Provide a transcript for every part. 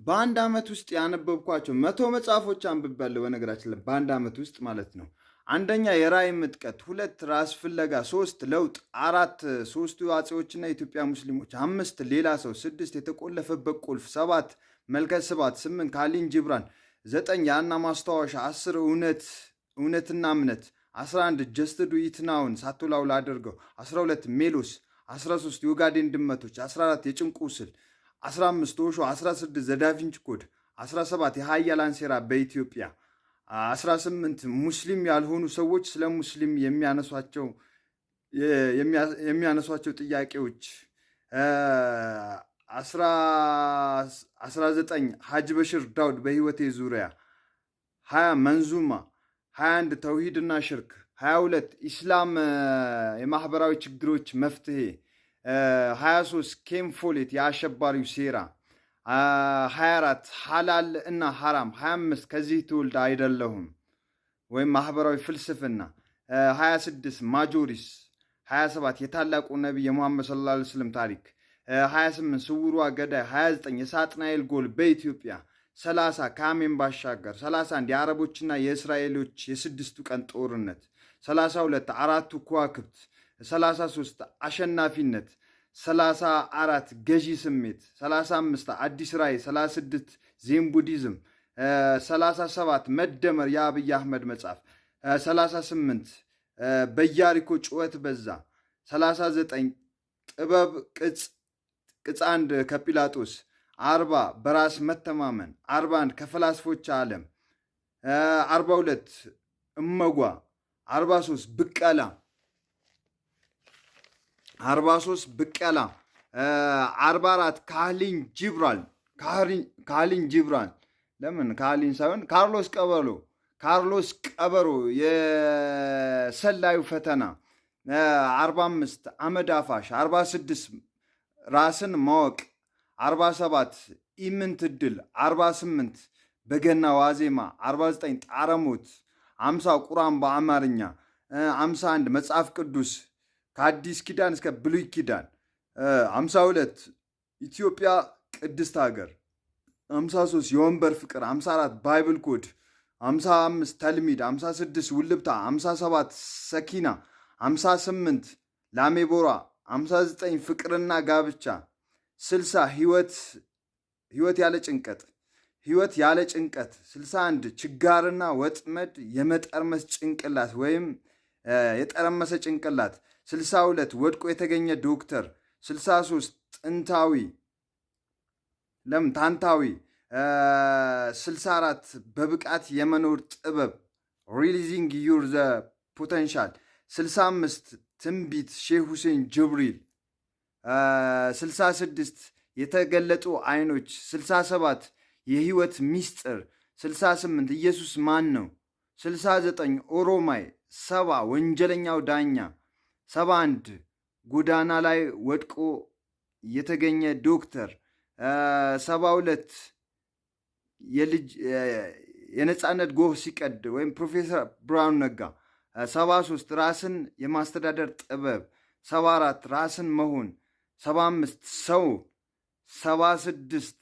በአንድ ዓመት ውስጥ ያነበብኳቸው 100 መጽሐፎች አንብቤያለሁ። በነገራችን ላይ በአንድ ዓመት ውስጥ ማለት ነው። አንደኛ የራዕይ ምጥቀት፣ ሁለት ራስ ፍለጋ፣ ሶስት ለውጥ፣ አራት ሶስቱ አፄዎችና የኢትዮጵያ ሙስሊሞች፣ አምስት ሌላ ሰው፣ ስድስት የተቆለፈበት ቁልፍ፣ ሰባት መልከ ስብሐት፣ ስምንት ካሊን ጂብራን፣ ዘጠኝ የአና ማስታወሻ፣ 10 እውነትና እምነት፣ 11 Just Do It now ን ሳትወላውል አድርገው፣ 12 ሜሎስ፣ 13 የኦጋዴን ድመቶች፣ 14 የጭንቁ ስል፣ 15 ኦሾ፣ 16 The Da Vinci Code፣ 17 የሀያላን ሴራ በኢትዮጵያ፣ 18 ሙስሊም ያልሆኑ ሰዎች ስለ ሙስሊም የሚያነሷቸው ጥያቄዎች፣ 19 ሀጅ በሽር ዳውድ በህይወቴ ዙሪያ፣ 20 መንዙማ፣ 21 ተውሂድና ሽርክ፣ 22 ኢስላም የማህበራዊ ችግሮች መፍትሄ፣ 23 ኬን ፎሌት የአሸባሪው ሴራ፣ 24 ሐላል እና ሐራም፣ 25 ከዚህ ትውልድ አይደለሁም ወይም ማህበራዊ ፍልስፍና፣ 26 ማጆሪስ፣ 27 የታላቁ ነቢይ የሙሐመድ ሰለላሁ ዐለይሂ ወሰለም ታሪክ፣ 28 ስውሯ ገዳይ፣ 29 የሳጥናኤል ጎል በኢትዮጵያ፣ 30 ከአሜን ባሻገር፣ 31 የአረቦችና የእስራኤሎች የስድስቱ ቀን ጦርነት፣ 32 አራቱ ከዋክብት፣ 33 አሸናፊነት፣ 34 ገዢ ስሜት፣ 35 አዲስ ራዕይ፣ 36 ዜን ቡዲዝም፣ 37 መደመር የአብይ አህመድ መጽሐፍ፣ 38 በኢያሪኮ ጩኸት በዛ፣ 39 ጥበብ ቅጽ 1 ከጲላጦስ፣ 40 በራስ መተማመን፣ 41 ከፈላስፎች ዓለም፣ 42 እመጓ፣ 43 ብቀላ፣ 43 ብቀላ፣ 44 ካህሊን ጂብራን፣ ካህሊን ጂብራን፣ ለምን ካህሊን ሳይሆን ካርሎስ ቀበሎ፣ ካርሎስ ቀበሮ የሰላዩ ፈተና፣ 45 አመድ አፋሽ፣ 46 ራስን ማወቅ፣ 47 ኢምንት እድል፣ 48 በገና ዋዜማ፣ 49 ጣረሞት፣ 50 ቁርአን በአማርኛ፣ 51 መጽሐፍ ቅዱስ ከአዲስ ኪዳን እስከ ብሉይ ኪዳን፣ 52 ኢትዮጵያ ቅድስት ሀገር፣ 53 የወንበር ፍቅር፣ 54 Bible Code፣ 55 ተልሚድ፣ 56 ውልብታ፣ 57 ሰኪና፣ 58 ላሜቦራ፣ 59 ፍቅርና ጋብቻ፣ 60 ህይወት ያለ ጭንቀት፣ ህይወት ያለ ጭንቀት፣ 61 ችጋርና ወጥመድ የመጠርመስ ጭንቅላት ወይም የጠረመሰ ጭንቅላት፣ 62 ወድቆ የተገኘ ዶክተር፣ 63 ጥንታዊ ለምን ታንታዊ፣ 64 በብቃት የመኖር ጥበብ releasing your the potential፣ 65 ትንቢት ሼህ ሁሴን ጅብሪል፣ 66 የተገለጡ አይኖች፣ 67 የህይወት ሚስጥር፣ 68 ኢየሱስ ማን ነው፣ 69 ኦሮማይ፣ 70 ወንጀለኛው ዳኛ፣ 71 ጎዳና ላይ ወድቆ የተገኘ ዶክተር፣ 72 የልጅ የነፃነት ጎህ ሲቀድ ወይም ፕሮፌሰር ብርሃኑ ነጋ፣ 73 ራስን የማስተዳደር ጥበብ፣ 74 ራስን መሆን፣ 75 ሰው፣ 76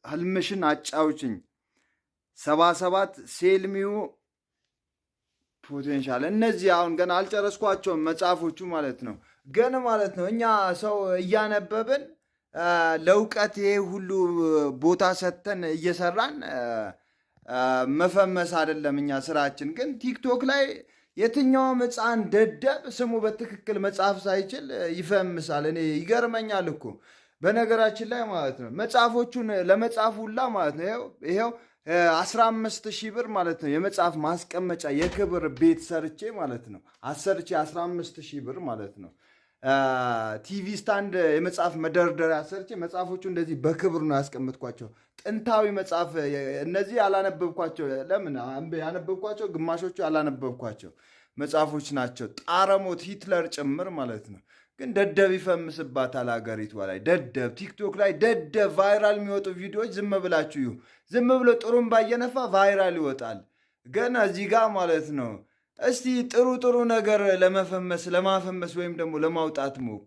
ህልምሽን አጫውችኝ፣ 77 sell me your potential። እነዚህ አሁን ገና አልጨረስኳቸውም መጽሐፎቹ ማለት ነው። ግን ማለት ነው እኛ ሰው እያነበብን ለእውቀት ይሄ ሁሉ ቦታ ሰጥተን እየሰራን መፈመስ አይደለም እኛ ስራችን። ግን ቲክቶክ ላይ የትኛውም ሕፃን ደደብ ስሙ በትክክል መጻፍ ሳይችል ይፈምሳል። እኔ ይገርመኛል እኮ በነገራችን ላይ ማለት ነው መጽሐፎቹን ለመጻፍ ሁላ ማለት ነው ይኸው 15,000 ብር ማለት ነው የመጽሐፍ ማስቀመጫ የክብር ቤት ሰርቼ ማለት ነው አሰርቼ 15,000 ብር ማለት ነው TV stand የመጽሐፍ መደርደሪያ ሰርቼ መጽሐፎቹ እንደዚህ በክብር ነው ያስቀመጥኳቸው። ጥንታዊ መጽሐፍ እነዚህ ያላነበብኳቸው፣ ለምን ያነበብኳቸው ግማሾቹ ያላነበብኳቸው መጽሐፎች ናቸው። ጣረሞት ሂትለር ጭምር ማለት ነው። ግን ደደብ ይፈምስባታል ሀገሪቷ ላይ ደደብ፣ ቲክቶክ ላይ ደደብ viral የሚወጡ ቪዲዮዎች ዝም ብላችሁ እዩ። ዝም ብሎ ጥሩምባ እየነፋ viral ይወጣል። ገና እዚህ ጋር ማለት ነው። እስቲ ጥሩ ጥሩ ነገር ለመፈመስ ለማፈመስ ወይም ደግሞ ለማውጣት ሞክሩ።